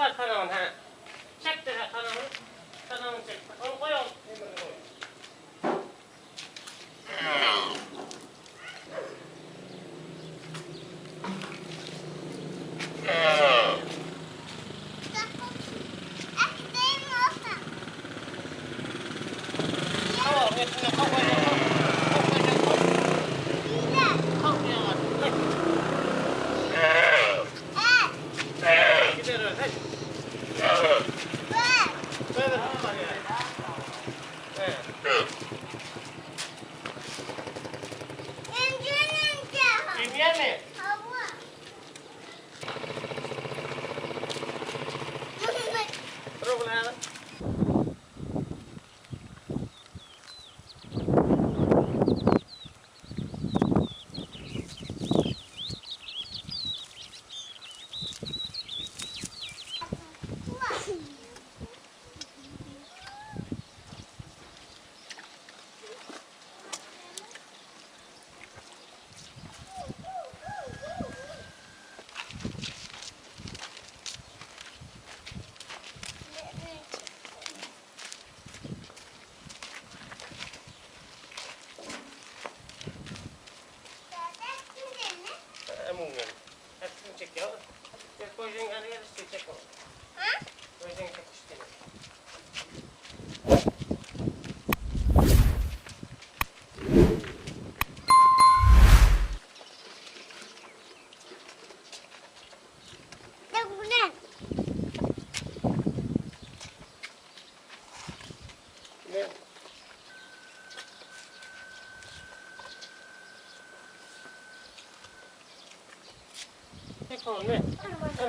Çykar tanagyny hä. Çek-de hä tanagyny. Tanagyny çek. Ony goý ol demrini goý.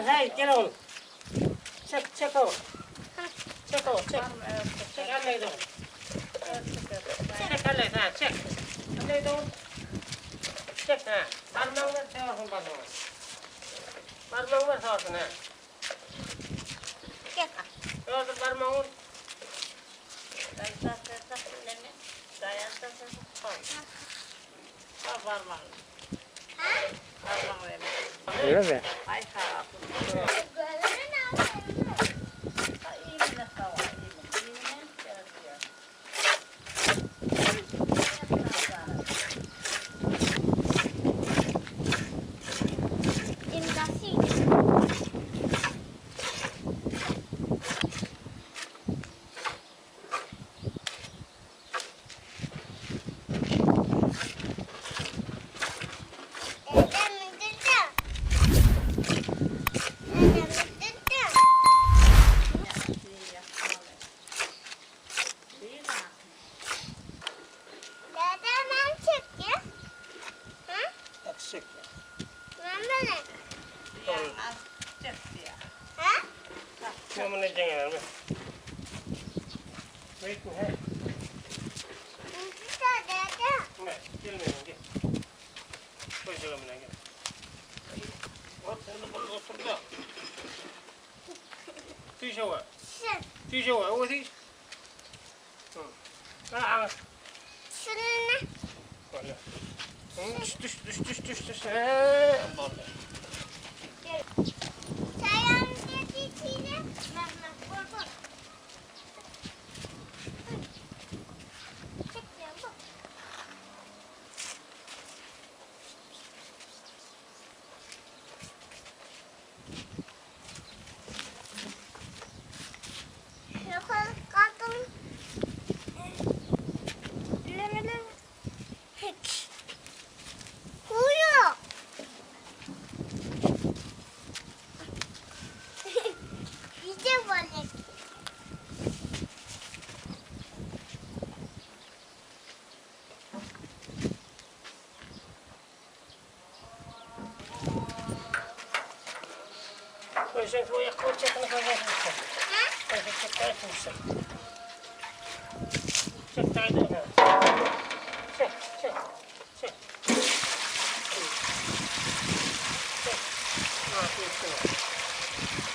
Hey gel oğlum. Çek çek oğlum. Çek oğlum çek. Çek elleyi oğlum. Çek elleyi ha çek. Elleyi oğlum. Çek ha. Parmağını savarsın parmağını. Parmağını savarsın ha. Çek. Gördün parmağını. Öyle mi? Çek. Ne ne cengeler mi? Wait mi he? Ne? Gelmeyin gel. Koy canım gel. Otur otur da. Tüy şova. Tüy şova. O tüy. Aa. Böyle. Düş düş düş düş düş düş. Allah Allah. 이제 벌레. Koy sen koy koy çek koy koy. Koy çek koy çek. Çek çek çek çek çek. Çek.